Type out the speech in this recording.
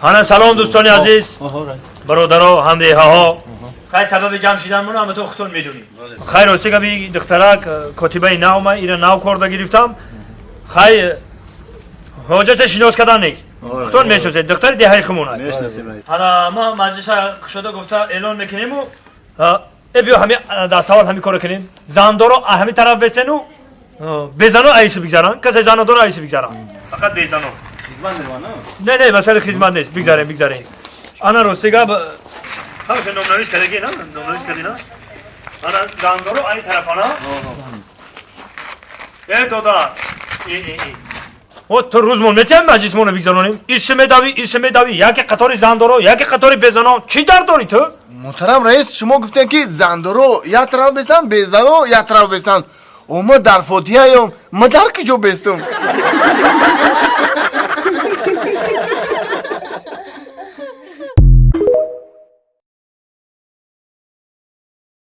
Ана салом, дӯстони азиз, бародаро, ҳамдеҳаҳо. Хай, сабаби ҷамъ шиданмон ҳама то худтон медонед. Хай, рости габи, духтарак котибаи нав, ма ира нав корда гирифтам. Хай, ҳоҷате шинос кардан нест, худтон мешиносед, духтари деҳаи хумона. Ана ма маҷлиса кушода гуфта эълон мекунему. Э, биё, ҳами даставвал ҳами коро кунем: зандоро ҳами тараф бесену безано айсу бигзаранд. Касе занодоро айсу бигзаранд, фақат безано. Не, не, масъалаи хизмат нест, бигзарем, бигзарем. Ана, рости гап, ҳамаша номнавис кардаги, на номнавис кардӣ, на? Ана, зандоро ай тарафана. Э, дода, о, ту рӯзмон метиҳам, маҷлисмоно бигзаронем, иси медавӣ, иси медавӣ, яке қатори зандоро, яке қатори безано, чӣ дард дорӣ ту? Муҳтарам раис, шумо гуфтем, ки зандоро як тараф бестанд, безано як тараф бестанд. О, ма дар фотиҳаём, ма дар куҷо бестум?